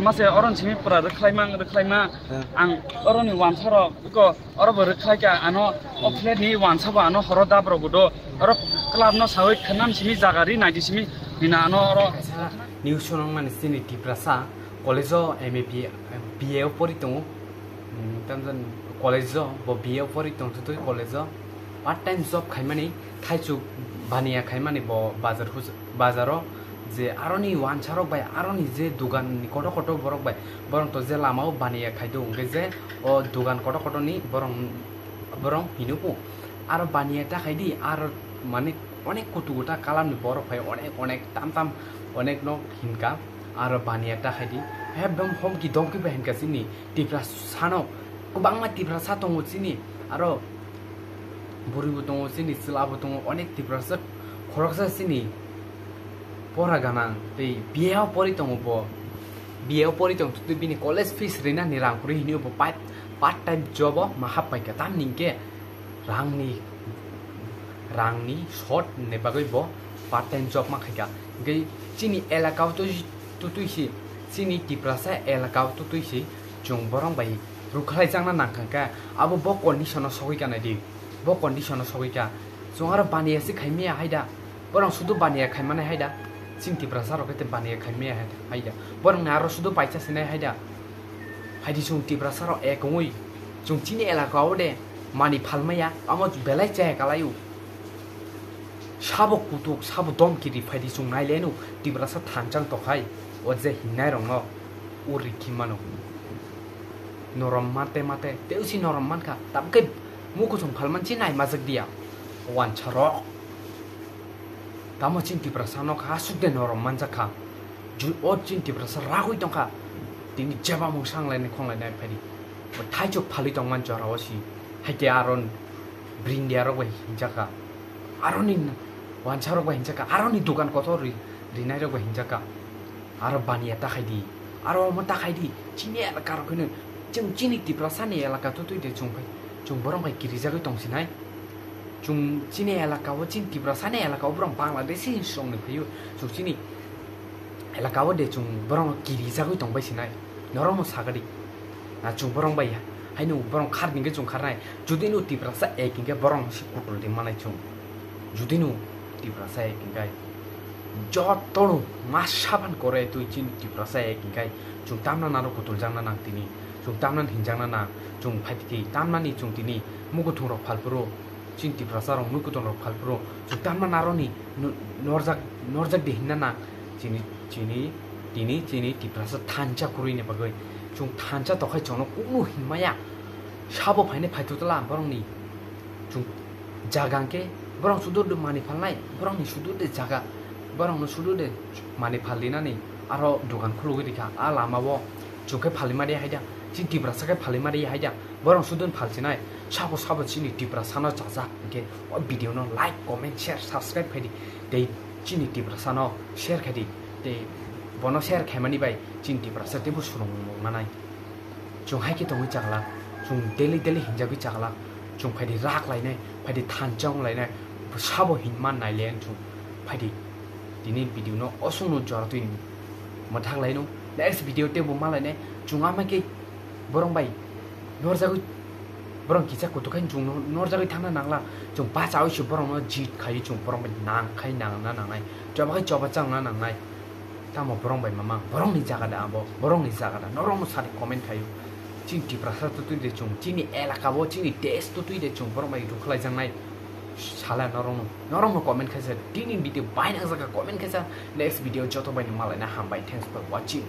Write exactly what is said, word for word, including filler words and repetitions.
Mase oro simi pura rwkhlaima, rwkhlaima. Ang oro ni wansa rok ko oro bo rwkhlai ka ano o flat ni wansa bo ano horo dab rok do. Oro club no sawi khanam simi jaga ri nai di simi hina ano oro. News sonong mani sini Tiprasa college o M A B A o pori tongo. Tamjan college o bo B A o pori tong tutui college o part time job khaimani thaichuk baniya khaimani bo bazar bazaro je aroni wansa rok bai aroni je dugan ni koto koto borok bai borok to je lama o baniya khaido hwnkhe je o dugan koto koto ni borok borok hinuku aro baniya ta khaidi aro mane onek kutu kuta kalam ni borok phai onek onek tam tam onek no hinka aro baniya ta khaidi he bom hom ki dom ki bai hinka sini Tiprasa no kwbangma Tiprasa tongo chini aro bwrwi bo tongo chini chwla bo tongo onek Tiprasa khoroksa chini pora ganang tei B A o pori tongo bo B A o pori tong tei bini college fees rinani rang kwrwi hwnwi bo part time job o ma hap paikha tamni hwnkhe rangni rangni short ni bagwi bo part time job ma khaikha hwnkhe chini elaka o twi twi si chini Tiprasa elaka o twi twi si chwng borok bai rwkhlaijakna nangkha khe abo bo condition o sogwi kanai di bo condition o sogwi kha chwng aro baniya se khaimaya haida borok sudu baniya khaimani haida chini Tiprasa rok khe baniya khaimaya haida borok ni aro sudu paisa sinai haida phaidi chwng Tiprasa rok ek wngwi chwng chini elaka o de mani phalmaya amo belai chaya kalai o. Sabo kutuk, sabo domki ri phaidi chwng nai leno, Tiprasa thanchang tokhai, o je hinnairokno uri khimano. Norom mate mate, teusi norom mankha, tamkhe mukuchung phalmanchi nai majak diya, wansarok. Tamo chini Tiprasa no kha, asuk de norom manjak kha. Ju-, o chini Tiprasa ragwi tongkha, tini jeba mung sanglainai khonglainai phaidi. Bo thaichuk phalwi tongman jorao si, haikhe aron bring diya rok bai hinjak kha. Aroni wansarok bai hinjak kha, aroni dukan kotor ri-, rinairok bai hinjak kha. Aro baniya ta khai di, aro omo ta khai di, chini elaka rok hino, chwng chini Tiprasa ni elaka totwi de chwng bai, chwng borok bai kirijagwi tong sinai. Chwng chini elaka o, chini Tiprasa ni elaka o borok Bangladeshi song ni phaio, chwng chini elaka o de chwng borok no kirijagwi tong bai sinai. Norok no sagadi. Na chwng borok bai ya. Haino borok khar hingke chwng kharnai. Judi no Tiprasa ek hingke borok no se kutul di manai chwng. Judi no Tiprasa ek hingke. Joto no ma saban kore twi chini Tiprasa ek hingke. Chwng tamna naro kutul jakna nang tini. Chwng tamna hinjakna nang. Chwng phaititi tamnani chwng tini mukuthung rok phalphuru. Chini Tiprasa rok mui kutung rok phalphuru chwng tamna naroni norjak norjak di hinna na chini chini tini chini Tiprasa thansa kwrwini bagwi chwng thansa tokhai chwngno kunu hinmaya sabo phainai phaitotla borokni chwng jaga hwnkhe borok sudur de mani phalnai borokni sudur de jaga borokno sudur de mani phal dinani aro dogan khulugwi rikha a lama o chwng khe phalima de haida chini Tiprasa khe phalima de haida. Borok sudun phalchinai sabo sabo chini Tiprasa no chajak hwnkhe o video no like, comment, share, subscribe khaidi tei chini Tiprasa no share khaidi tei bono share khaimani bai chini Tiprasa teibo swrwng manai. Chwng hai khe tongwi chakla, chwng daily daily hinjagwi chakla, chwng phaidi rak lainai, phaidi thansa wng lainai, sabo hinma nai le chwng phaidi tini video no oswng no jora twi mwthak laino next video teibo ma lainai chwng ama khe. Borok bai norjagwi borok kisa kutuk khe chwng norjagwi thangna nangla chwng bachawi se borok no jit khai chwng borok bai nang khai nangna nangnai choba khai choba changna nangnai. Tamo borok bai mamang borok ni jaga da abo borok ni jaga da norok no sadi comment khaio. Chini Tiprasa tutui de chwng chini elaka bo chini desh tutui de chwng borok bai rukhlai jangnai sala norok no norok no comment khaisa tini video bai nang jaga comment khaisa next video joto bai no malaina hambai thanks for watching.